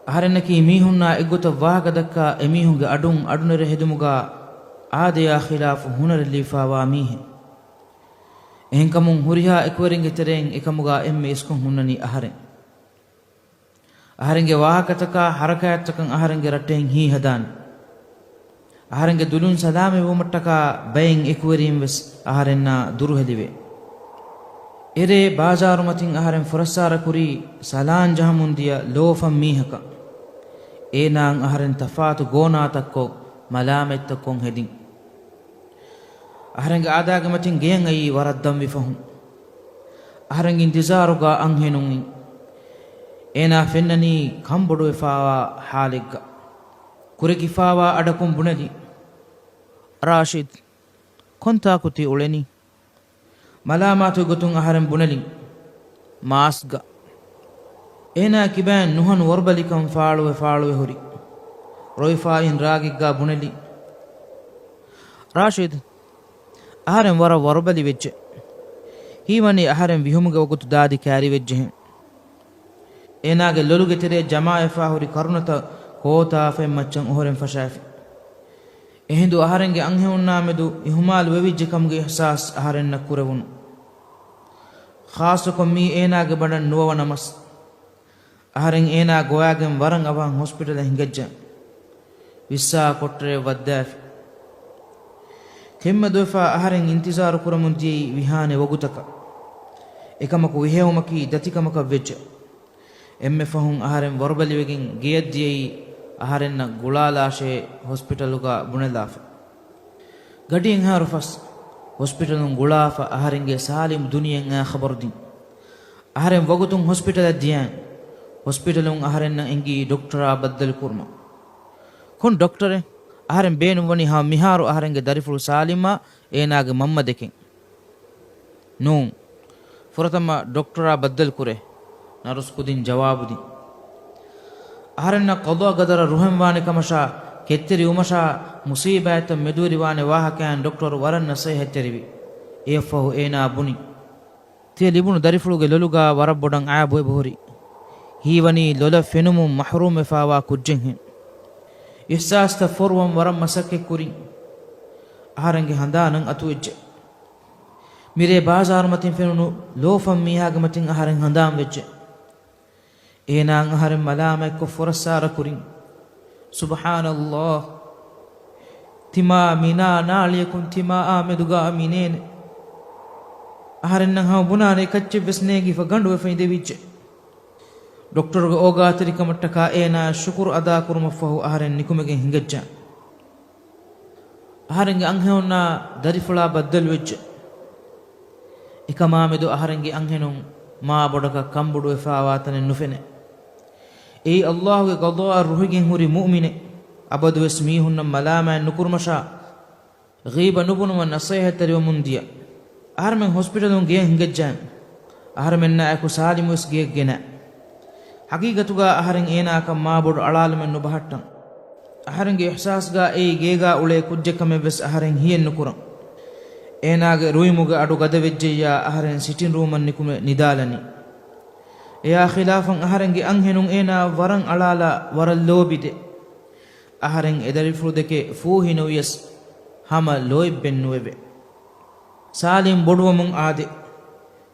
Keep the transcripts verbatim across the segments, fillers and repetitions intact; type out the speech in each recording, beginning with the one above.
އަހަރެންނަކީ މީހުންނާ އެއްގޮތަށް ވާހަކަ ދައްކާ އެމީހުންގެ އަޑުން އަޑުނެރެ ހެދުމުގާ އާދަޔާ ޚިލާފު ހުނަރެއް ލިބިފާވާ މީހެއް. އެހެންކަމުން ހުރިހާ އެކުވެރިންގެ ތެރެއިން އެކަމުގާ އެންމެ އިސްކޮށް ހުންނަނީ އަހަރެން. އަހަރެންގެ ވާހަކަތަކާ ހަރަކާތްތަކަށް އަހަރެންގެ ރައްޓެހިން ހީ ހަދާނެ. އަހަރެންގެ ދުލުން ސަލާމަތްވުމަށްޓަކާ ބައެއް އެކުވެރީން ވެސް އަހަރެންނާ ދުރުހެލިވޭ. އެރޭ ބާޒާރުމަތިން އަހަރެން ފުރައްސާރަ ކުރީ ސަލާން ޖަހަމުން ދިޔަ ލޯފަން މީހަކަށް. އޭނާއަށް އަހަރެން ތަފާތު ގޯނާތައްކޮށް މަލާމަތްތައްކޮށް ހެދިން. އަހަރެންގެ އާދާގެ މަތިން ގެޔަށް އައީ ވަރަށް ދަންވި ފަހުން. އަހަރެންގެ އިންތިޒާރުގާ އަންހެނުން އިން. އޭނާ ފެންނަނީ ކަންބޮޑުވެފާވާ ހާލެއްގަ. ކުރެކިފާވާ އަޑަކުން ބުނެލި. ރާޝިދް، ކޮންތާކު ތި އުޅެނީ؟ މަލާމާތުގެ ގޮތުން އަހަރެން ބުނެލިން. މާސްގަ. އޭނާ ކިބައިން ނުހަނު ވަރުބަލިކަން ފާޅުވެ ފާޅުވެ ހުރި. ރޮއިފާއިން ރާގެއްގާ ބުނެލި. ރާޝިދް، އަހަރެން ވަރަށް ވަރުބަލި ވެއްޖެ. ހީވަނީ އަހަރެން ވިހުމުގެ ވަގުތު ދާދި ކައިރިވެއްޖެހެން. އޭނާގެ ލޮލުގެ ތެރޭ ޖަމާވެފާ ހުރި ކަރުނަތައް ކޯތާފަތް މައްޗަށް އޮހޮރެން ފަށާފި. އެހިނދު އަހަރެންގެ އަންހެނުންނާމެދު އިހުމާލު ވެވިއްޖެ ކަމުގެ އިޙްސާސް އަހަރެންނަށް ކުރެވުނު. ޚާއްޞަކޮށް މީ އޭނާގެ ބަނޑަށް ނުވަވަނަ މަސް. އަހަރެން އޭނާ ގޮވާގެން ވަރަށް އަވަހަށް ހޮސްޕިޓަލަށް ހިނގައްޖެ. ވިއްސާ ކޮޓަރިއަށް ވައްދާފި. ކެތްމަދުވެފާ އަހަރެން އިންތިޒާރު ކުރަމުން ދިޔައީ ވިހާނެ ވަގުތަކަށް. އެކަމަކު ވިހެއުމަކީ ދަތިކަމަކަށް ވެއްޖެ. އެންމެ ފަހުން އަހަރެން ވަރުބަލިވެގެން ގެޔަށް ދިޔައީ އަހަރެންނަށް ގުޅާލާށޭ ހޮސްޕިޓަލުގަ ބުނެލާފަ. ގަޑިއެއްހާއިރު ފަސް ހޮސްޕިޓަލުން ގުޅާފަ އަހަރެންގެ ސާލިމް ދުނިޔެއަށް އައި ޚަބަރު ދިން. އަހަރެން ވަގުތުން ހޮސްޕިޓަލަށް ދިޔައިން. ހޮސްޕިޓަލުން އަހަރެންނަށް އެނގި ޑޮކްޓަރާ ބައްދަލުކުރުމަށް. ކޮން ޑޮކްޓަރެއް؟ އަހަރެން ބޭނުންވަނީ ހަމަ މިހާރު އަހަރެންގެ ދަރިފުޅު ސާލިމާ އޭނާގެ މަންމަ ދެކެން. ނޫން. ފުރަތަމަ ޑޮކްޓަރާ ބައްދަލުކުރޭ، ނަރުސް ކުދިން ޖަވާބުދިން. އަހަރެންނަށް ޤަޟާ ޤަދަރަށް ރުހެންވާނެ ކަމަށާ، ކެތްތެރިވުމަށާ، މުޞީބާތްތައް މެދުވެރިވާނެ ވާހަކައިން ޑޮކްޓަރު ވަރަށް ނަޞޭޙަތްތެރިވި. އެއަށްފަހު އޭނާ ބުނި. ތިޔަ ލިބުނު ދަރިފުޅުގެ ލޮލުގާ ވަރަށް ބޮޑަށް އައިބު އެބަހުރި. ހީވަނީ ލޮލަށް ފެނުމުން މަޙްރޫމްވެފާވާ ކުއްޖެއްހެން. އިޙްސާސްތައް ފޮރުވަން ވަރަށް މަސައްކަތްކުރިން. އަހަރެންގެ ހަނދާނަށް އަތުވެއްޖެ. މިރޭ ބާޒާރުމަތިން ފެނުނު ލޯފަން މީހާގެ މަތިން އަހަރެން ހަނދާން ވެއްޖެ. އޭނާއަށް އަހަރެން މަލާމަތްކޮށް ފުރައްސާރަ ކުރިން. ސުބްޙާނައްލާހް. ތިމާ މިނާ ނާޅިޔަކުން ތިމާއާ މެދުގާ މިނޭނެ. އަހަރެންނަށް ހަމަ ބުނާނެ އެކައްޗެއްވެސް ނޭނގިފަ ގަނޑުވެފަ އިނދެވިއްޖެ. ޑޮކްޓަރުގެ އޯގާތެރިކަމަށްޓަކާ އޭނާ ޝުކުރު އަދާކުރުމަށްފަހު އަހަރެން ނިކުމެގެން ހިނގައްޖެ. އަހަރެންގެ އަންހެނުންނާ ދަރިފުޅާ ބައްދަލުވެއްޖެ. އެކަމާމެދު އަހަރެންގެ އަންހެނުން މާ ބޮޑަކަށް ކަންބޮޑުވެފާވާ ތަނެއް ނުފެނޭ. އެއީ އައްލާހުގެ ޤަޟާއަށް ރުހިގެން ހުރި މުއުމިނެއް. އަބަދުވެސް މީހުންނަށް މަލާމާތް ނުކުރުމަށާ، ޣީބަ ނުބުނުމަށް ނަޞޭޙަތްތެރިވަމުން ދިޔަ. އަހަރެމެން ހޮސްޕިޓަލުން ގެޔަށް ހިނގައްޖެ. އަހަރެމެންނާއެކު ސާލިމުވެސް ގެޔަށް ގެނައި. ހަގީގަތުގާ އަހަރެން އޭނާއަކަށް މާބޮޑު އަޅާލުމެއް ނުބަހައްޓަން. އަހަރެންގެ އިޙްސާސްގާ އެއީ ގޭގާ އުޅޭ ކުއްޖެއް ކަމެއްވެސް އަހަރެން ހިޔެއްނުކުރަން. އޭނާގެ ރުއިމުގެ އަޑު ގަދަވެއްޖެއްޔާ އަހަރެން ސިޓިންރޫމަށް ނިކުމެ ނިދާލަނީ. އެޔާ ޚިލާފަށް އަހަރެންގެ އަންހެނުން އޭނާއަށް ވަރަށް އަޅާލާ ވަރަށް ލޯބިދޭ. އަހަރެން އެދަރިފުޅުދެކެ ފޫހިނުވިޔަސް ހަމަ ލޯތްބެއްނުވެވެ. ސާލިމް ބޮޑުވަމުން އާދެ.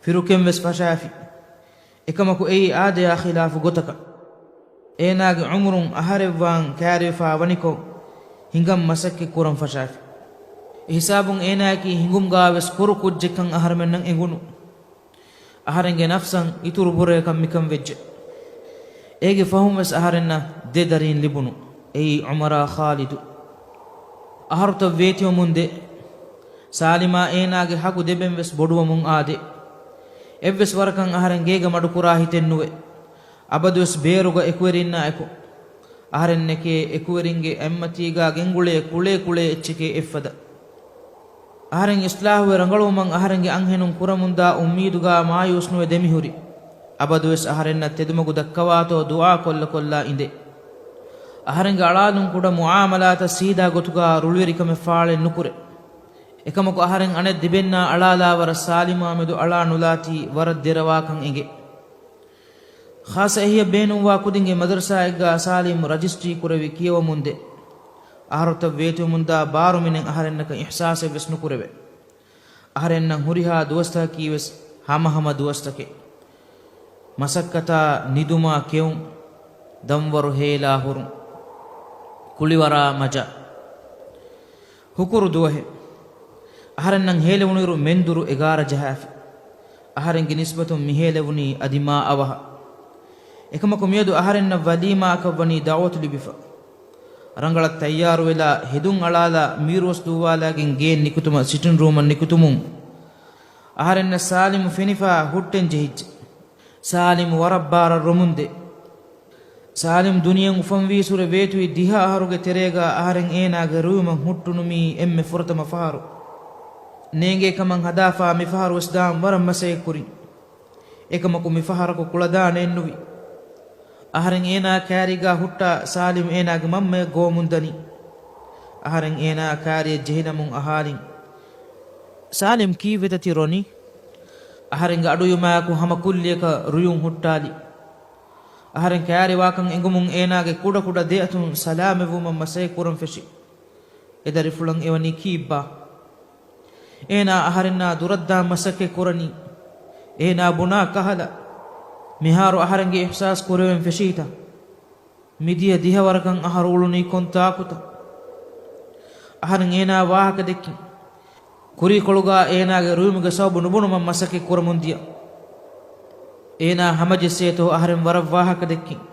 ފިރުކެންވެސް ފަށާފި. އެކަމަކު އެއީ އާދަޔާ ޚިލާފު ގޮތަކަށް. އޭނާގެ އުމުރުން އަހަރެއްވާން ކައިރިވެފާ ވަނިކޮށް، ހިނގަން މަސައްކަތް ކުރަން ފަށާފި. އެހިސާބުން އޭނާއަކީ ހިނގުމުގާވެސް ކުރު ކުއްޖެއްކަން އަހަރެމެންނަށް އެނގުނު. އަހަރެންގެ ނަފްސަށް އިތުރު ބުރަޔަކަށް މިކަން ވެއްޖެ. އޭގެ ފަހުންވެސް އަހަރެންނަށް ދެ ދަރީން ލިބުނު. އެއީ ޢުމަރާ ޚާލިދު. އަހަރުތައް ވޭތިވަމުން ދެ. ސާލިމާ އޭނާގެ ހަގު ދެބެންވެސް ބޮޑުވަމުން އާދެ. އެއްވެސް ވަރަކަށް އަހަރެން ގޭގަ މަޑުކުރާ ހިތެއްނުވެ. އަބަދުވެސް ބޭރުގަ އެކުވެރިންނާއެކު. އަހަރެންނެކޭ އެކުވެރިންގެ އެއްމަތީގާ ގެންގުޅޭ ކުޅޭ ކުޅޭ އެއްޗެކޭ އެއްފަދަ. އަހަރެން އިސްލާހުވެ ރަނގަޅުވުމަށް އަހަރެންގެ އަންހެނުން ކުރަމުންދާ އުއްމީދުގާ މާޔޫސްނުވެ ދެމިހުރި. އަބަދުވެސް އަހަރެންނަށް ތެދުމަގު ދައްކަވާތޯ ދުޢާ ކޮށްލަ ކޮށްލާ އިނދެ. އަހަރެންގެ އަޅާލުން ކުޑަ މުޢާމަލާތަށް ސީދާ ގޮތުގާ ރުޅިވެރިކަމެއް ފާޅެއް ނުކުރޭ. އެކަމަކު އަހަރެން އަނެއް ދެބެންނާ އަޅާލާ ވަރަށް ސާލިމާމެދު އަޅާ ނުލާތީ ވަރަށް ދެރަވާކަން އެނގޭ. ޚާއްޞަ އެހީއަށް ބޭނުންވާ ކުދިންގެ މަދަރުސާއެއްގާ ސާލިމް ރަޖިސްޓްރީ ކުރެވި ކިޔަވަމުންދޭ. އަހަރުތައް ވޭތުވެމުންދާ ބާރުމިނެއް އަހަރެންނަކަށް އިޙްސާސެއް ވެސް ނުކުރެވޭ. އަހަރެންނަށް ހުރިހާ ދުވަސްތަކަކީ ވެސް ހަމަހަމަ ދުވަސްތަކެއް. މަސައްކަތާ ނިދުމާ ކެއުން، ދަންވަރު ހޭލާ ހުރުން، ކުޅިވަރާ މަޖާ. ހުކުރު ދުވަހެއް. އަހަރެންނަށް ހޭލެވުނުއިރު މެންދުރު އެގާރަ ޖަހާފި. އަހަރެންގެ ނިސްބަތުން މި ހޭލެވުނީ އަދި މާ އަވަހަށް. އެކަމަކު މިއަދު އަހަރެންނަށް ވަލީމާއަކަށް ވަނީ ދަޢުވަތު ލިބިފަ. ރަނގަޅަށް ތައްޔާރުވެލާ ހެދުން އަޅާލާ މީރުވަސް ދޫވާލާގެން ގޭން ނިކުތުމަށް ސިޓިން ރޫމަށް ނިކުތުމުން އަހަރެންނަށް ސާލިމު ފެނިފާ ހުއްޓެން ޖެހިއްޖެ. ސާލިމު ވަރަށް ބާރަށް ރޮމުންދޭ. ސާލިމް ދުނިޔެއަށް އުފަންވީ ސުރެ ވޭތުވި ދިހަ އަހަރުގެ ތެރޭގާ އަހަރެން އޭނާގެ ރުއިމަށް ހުއްޓުނު މީ އެންމެ ފުރަތަމަ ފަހަރު. ނޭނގޭ ކަމަށް ހަދާފާ މި ފަހަރު ވެސް ދާން ވަރަށް މަސައްކަތް ކުރިން. އެކަމަކު މި ފަހަރަކު ކުޅަދާނައެއްނުވި. އަހަރެން އޭނާ ކާރީގާ ހުއްޓާ ސާލިމް އޭނާގެ މަންމަޔަށް ގޮވަމުން ދަނީ. އަހަރެން އޭނާ ކާރިއަށް ޖެހިލަމުން އަހާލިން، ސާލިމް ކީއްވެތަ ތި ރޮނީ؟ އަހަރެންގެ އަޑުއިވުމާއެކު ހަމަ ކުއްލިއަކަށް ރުޔުން ހުއްޓާލި. އަހަރެން ކާރި ވާކަން އެނގުމުން އޭނާގެ ކުޑަކުޑަ ދެއަތުން ސަލާމަތްވުމަށް މަސައްކަތް ކުރަން ފެށި. އެދަރިފުޅަށް އެވަނީ ކީއްބާ؟ އޭނާ އަހަރެންނާ ދުރަށްދާން މަސައްކަތް ކުރަނީ. އޭނާ ބުނާ ކަހަލަ، މިހާރު އަހަރެންގެ އިޙްސާސް ކުރެވެން ފެށީތަ؟ މިދިޔަ ދިހަ ވަރަކަށް އަހަރު އުޅުނީ ކޮންތާކުތަ؟ އަހަރެން އޭނާ ވާހަކަ ދެއްކިން. ކުރީކޮޅުގާ އޭނާގެ ރުއިމުގެ ސަބަބު ނުބުނުމަށް މަސައްކަތް ކުރަމުން ދިޔަ. އޭނާ ހަމަޖެއްސޭތޯ އަހަރެން ވަރަށް ވާހަކަ ދެއްކިން.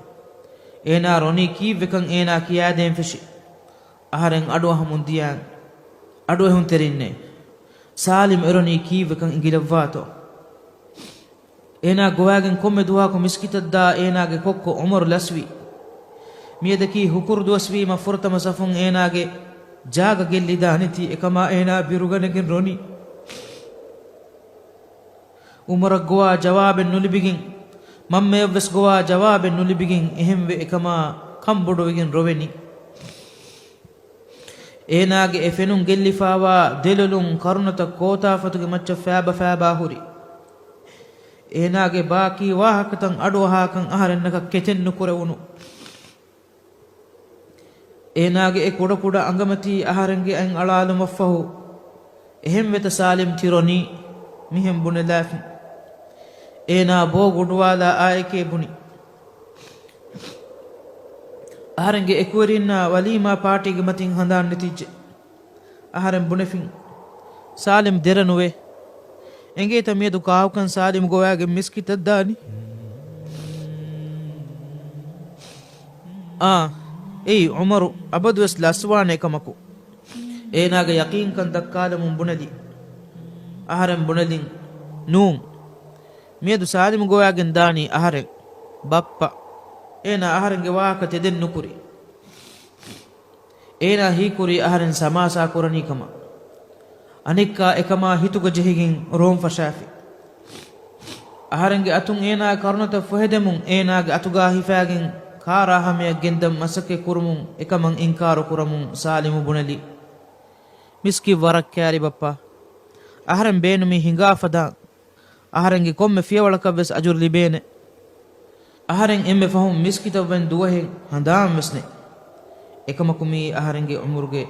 އޭނާ ރޮނީ ކީއްވެކަން އޭނާ ކިޔާދޭން ފެށި. އަހަރެން އަޑުއަހަމުން ދިޔަ އަޑުއެހުންތެރިންނޭ. ސާލިމް އެރޮނީ ކީއްވެކަން އިނގިލައްވާތޯ؟ އޭނާ ގޮވާގެން ކޮންމެ ދުވަހަކު މިސްކިތަށްދާ އޭނާގެ ކޮއްކޮ އުމަރު ލަސްވި. މިއަދަކީ ހުކުރު ދުވަސްވީމަ ފުރަތަމަ ސަފުން އޭނާގެ ޖާގަ ގެއްލިދާނެތީ އެކަމާ އޭނާ ބިރުގަނެގެން ރޮނީ. އުމަރަށް ގޮވާ ޖަވާބެއް ނުލިބިގެން، މަންމަޔަށްވެސް ގޮވާ ޖަވާބެއް ނުލިބިގެން އެހެންވެ އެކަމާ ކަންބޮޑުވެގެން ރޮވެނީ. އޭނާގެ އެ ފެނުން ގެއްލިފާވާ ދެލޮލުން ކަރުނަތައް ކޯތާފަތުގެ މައްޗަށް ފާބަފާބާ ހުރި. އޭނާގެ ބާކީ ވާހަކަތައް އަޑުއަހާކަން އަހަރެންނަކަށް ކެތެއް ނުކުރެވުނު. އޭނާގެ އެ ކުޑަކުޑަ އަނގަމަތީ އަހަރެންގެ އަތް އަޅާލުމަށްފަހު، އެހެންވެތަ ސާލިމް ތި ރޮނީ؟ މިހެން ބުނެލާފިން. އޭނާ ބޯ ގުޑުވާލާ އާއެކޭ ބުނި. އަހަރެންގެ އެކުވެރިންނާ ވަލީމާ ޕާޓީގެ މަތިން ހަނދާން ނެތިއްޖެ. އަހަރެން ބުނެފިން، ސާލިމް ދެރަ ނުވޭ. އެނގޭތަ މިއަދު ކާކުކަން ސާލިމް ގޮވާގެން މިސްކިތަށް ދާނީ؟ އާ، އެއީ އުމަރު އަބަދުވެސް ލަސްވާނެ ކަމަކު. އޭނާގެ ޔަޤީންކަން ދައްކާލަމުން ބުނެލި. އަހަރެން ބުނެލިން، ނޫން. މިއަދު ސާލިމް ގޮވާގެން ދާނީ އަހަރެން. ބައްޕަ. އޭނާ އަހަރެންގެ ވާހަކަ ތެދެއް ނުކުރި. އޭނާ ހީކުރީ އަހަރެން ސަމާސާ ކުރަނީ ކަމަށް. އަނެއްކާ އެކަމާ ހިތުގަ ޖެހިގެން ރޯން ފަށާފި. އަހަރެންގެ އަތުން އޭނާ ކަރުނަތައް ފޮހެދެމުން އޭނާގެ އަތުގާ ހިފާގެން ކާރާ ހަމަޔަށް ގެންދަން މަސައްކަތް ކުރުމުން އެކަމަށް އިންކާރު ކުރަމުން ސާލިމު ބުނެލި. މިސްކިތް ވަރަށް ކައިރި ބައްޕާ. އަހަރެން ބޭނުމީ ހިނގާފަ ދާން. އަހަރެންގެ ކޮންމެ ފިޔަވަޅަކަށް ވެސް އަޖުރު ލިބޭނެ. އަހަރެން އެންމެ ފަހުން މިސްކިތަށް ވަން ދުވަހެއް ހަނދާން ވެސް ނެތް. އެކަމަކު މިއީ އަހަރެންގެ އުމުރުގެ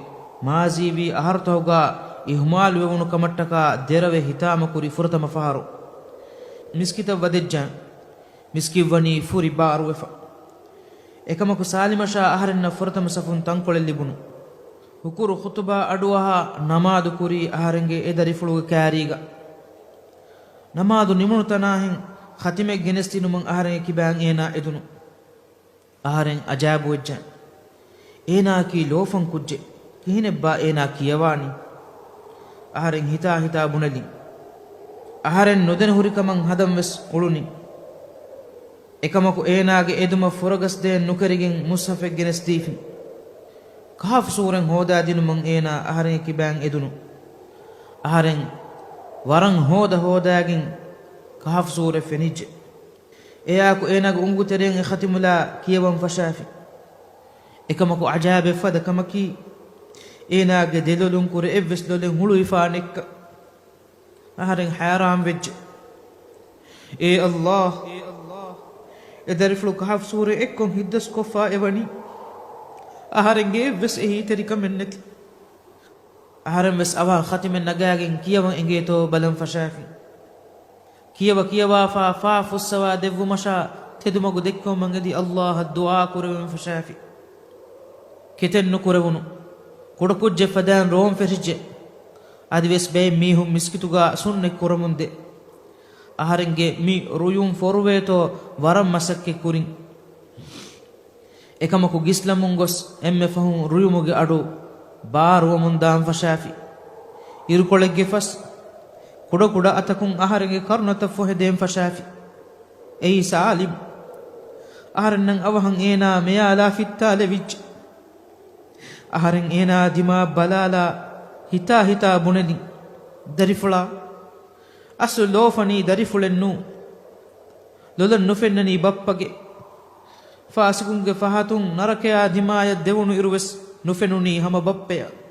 މާޒީވީ އަހަރުތަކުގާ އިހުމާލުވެވުނު ކަމަށްޓަކާ ދެރަވެ ހިތާމަކުރި ފުރަތަމަ ފަހަރު. މިސްކިތަށް ވަދެއްޖެ. މިސްކިތް ވަނީ ފުރި ބާރުވެފަ. އެކަމަކު ސާލިމަށާ އަހަރެންނަށް ފުރަތަމަ ސަފުން ތަންކޮޅެއް ލިބުނު. ހުކުރު ޚުތުބާ އަޑުއަހާ ނަމާދު ކުރީ އަހަރެންގެ އެ ދަރިފުޅުގެ ކާރީގަ. ނަމާދު ނިމުނު ތަނާހެން ޚަތިމެއް ގެނެސްދިނުމަށް އަހަރެންގެ ކިބައިން އޭނާ އެދުނު. އަހަރެން އަޖައިބުވެއްޖެ. އޭނާއަކީ ލޯފަން ކުއްޖެއް. ކިހިނެއްބާ އޭނާ ކިޔަވާނީ؟ އަހަރެން ހިތާ ހިތާ ބުނެލިން. އަހަރެން ނުދެނެ ހުރިކަމަށް ހަދަން ވެސް އުޅުނިން. އެކަމަކު އޭނާގެ އެދުމަށް ފުރަގަސްދޭން ނުކެރިގެން މުޞްޙަފެއް ގެނެސްދީފިން. ކަހަފް ސޫރަތް ހޯދާދިނުމަށް އޭނާ އަހަރެންގެ ކިބައިން އެދުނު. އަހަރެން ވަރަށް ހޯދަ ހޯދާގެން ކަހަފް ސޫރަތް ފެނިއްޖެ. އެއާއެކު އޭނާގެ އުނގުތެރެއިން އެ ޚަތިމުލާ ކިޔަވަން ފަށާފި. އެކަމަކު އަޖައިބެއް ފަދަ ކަމަކީ، އޭނާގެ ދެލޮލުން ކުރެ އެއްވެސް ލޮލެއް ހުޅުވިފާ ނެތްކަން. އަހަރެން ހައިރާން ވެއްޖެ. އޭ އައްލާހް! އެ ދަރިފުޅު ކަހަފް ސޫރަ އެއްކޮށް ހިތްދަސްކޮށްފަ އެވަނީ. އަހަރެންގެ އެއްވެސް އެހީތެރިކަމެއް ނެތި. އަހަރެން ވެސް އަވަހަށް ޚަތިމެއް ނަގާގެން ކިޔަވަން އެނގޭތޯ ބަލަން ފަށާފި. ކިޔަވަ ކިޔަވާފާ ފާ ފުއްސަވާ ދެއްވުމަށާ ތެދުމަގު ދެއްކަމުން އެދި އައްލާހަށް ދުޢާ ކުރެވެން ފަށާފި. ކެތެއް ނުކުރެވުނު. ކުޑަކުއްޖެއް ފަދައިން ރޯން ފެށިއްޖެ. އަދިވެސް ބައެއް މީހުން މިސްކިތުގާ ސުންނަތް ކުރަމުންދޭ. އަހަރެންގެ މި ރުޔުން ފޮރުވޭތޯ ވަރަށް މަސައްކަތް ކުރިން. އެކަމަކު ގިސްލަމުން ގޮސް އެންމެ ފަހުން ރުޔުމުގެ އަޑު ބާރުވަމުން ދާން ފަށާފި. އިރުކޮޅެއްގެ ފަސް، ކުޑަކުޑަ އަތަކުން އަހަރެންގެ ކަރުނަތައް ފޮހެދޭން ފަށާފި. އެއީ ސާލިމް. އަހަރެންނަށް އަވަހަށް އޭނާ މެޔާލާ ފިއްތާލެވިއްޖެ. އަހަރެން އޭނާ ދިމާ ބަލާލާ ހިތާ ހިތާ ބުނެލިން. ދަރިފުޅާ، އަސްލު ލޯފަނީ ދަރިފުޅެއް ނޫން. ލޮލަށް ނުފެންނަނީ ބައްޕަގެ. ފާސިގުންގެ ފަހަތުން ނަރަކަޔާ ދިމާޔަށް ދެވުނު އިރުވެސް ނުފެނުނީ ހަމަ ބައްޕަޔަށް.